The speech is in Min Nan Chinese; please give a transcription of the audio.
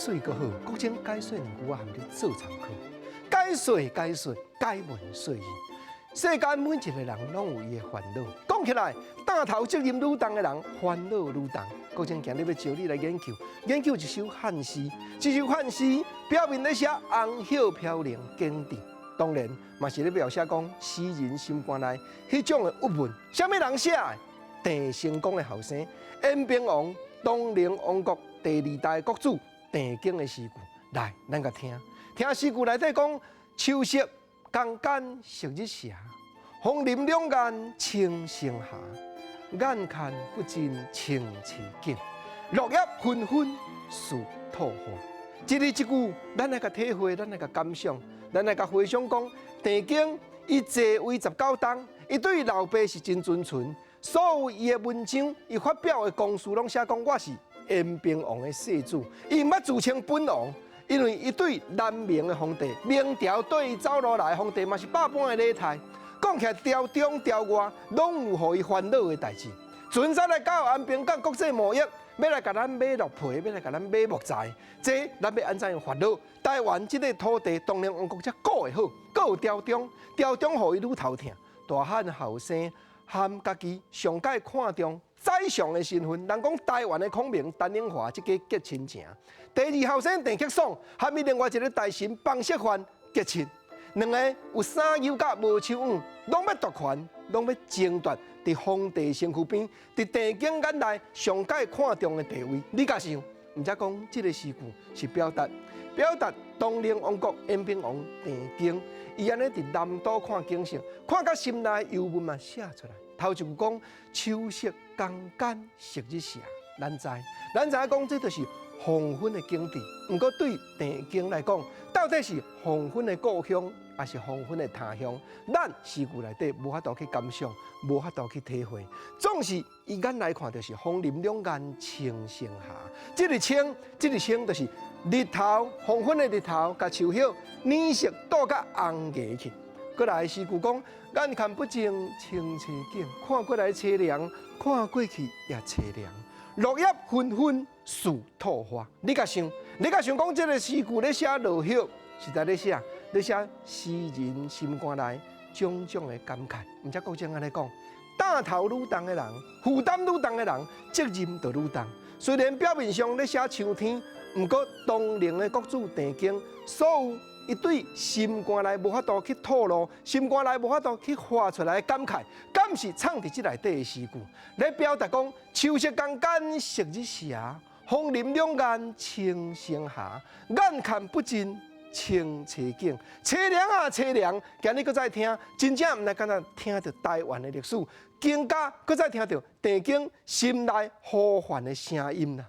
說閣好，國政解說兩句我含你做參考。解說解說解文說字，世間每一個人攏有伊的煩惱。講起來，擔頭責任愈重的人，煩惱愈重。國政今日欲招你來研究，研究一首漢詩，這首漢詩表面咧寫紅葉飄零景致，當然嘛是咧描寫講詩人心肝內彼種的鬱悶。啥物人寫的？鄭成功的後生，延平王，東寧王國第二代國主鄭經的詩句。來，咱共聽，聽詩句內底講：秋色江間昔日斜，楓林兩岸青生霞。眼看不盡青翠景，落葉紛紛似吐花。一字一句，咱來共體會，咱來共感想，咱來共回想講，鄭經伊在位19冬，伊對老爸是真尊崇，所有伊的文章，伊發表的公書攏寫講我是延平王的世子，伊毋捌自稱本王，因為伊對南明的皇帝，明朝對伊走落來的皇帝嘛是百般的禮待。講起來，朝中朝外攏有予伊煩惱的代誌。船只來到安平港國際貿易，欲來共咱買鹿皮，欲來共咱買木材，這咱欲按怎樣煩惱？台灣這個土地，當然王國才顧會好，閣有朝中，朝中予伊愈頭疼。大漢後生含家己上蓋看重宰相的身份，人講台灣的孔明陳永華這个結親情。第二後生鄭克爽含伊另外一個大臣方錫範結親。兩个有三搝佮無手腕，攏欲奪權，攏欲爭奪佇皇帝身軀邊，佇鄭經眼內上蓋看重的地位。你共想，毋才講這个詩句是表達表達東寧王國延平王鄭經，伊按呢佇南島看景色，看甲心內憂悶嘛寫出來。頭一句講秋色江間昔日斜，咱知，咱知影講這就是黃昏的景致。毋過對鄭經來講，到底是黃昏的故鄉，抑是黃昏的他鄉？咱詩句內底無法度去感想，無法度去體會。總是伊眼內看著是楓林兩岸青生霞，這个青，這个青，就是日頭黃昏的日頭，共樹葉染色倒甲紅顏去。閣來詩句講，眼看不盡青翠景，看過來凄涼，看過去也凄涼。落葉紛紛似吐花。你共想，你共想講這个詩句咧寫落葉，是在咧寫，咧寫詩人心肝內種種的感慨。毋才國政按呢講，擔頭愈重的人，負擔愈重的人，責任就愈重。雖然表面上咧寫秋天，毋過東寧的國主鄭經，所有伊對心肝內無法度去吐露，心肝內無法度去發出來的感慨，敢是藏佇這內底的詩句，咧表達講秋色江間昔日斜，楓林兩岸青生霞，眼看不盡青翠景，凄涼啊凄涼！今日閣再聽，真正毋但敢若聽著台灣的歷史，更加閣再聽著鄭經心內呼喚的聲音啦。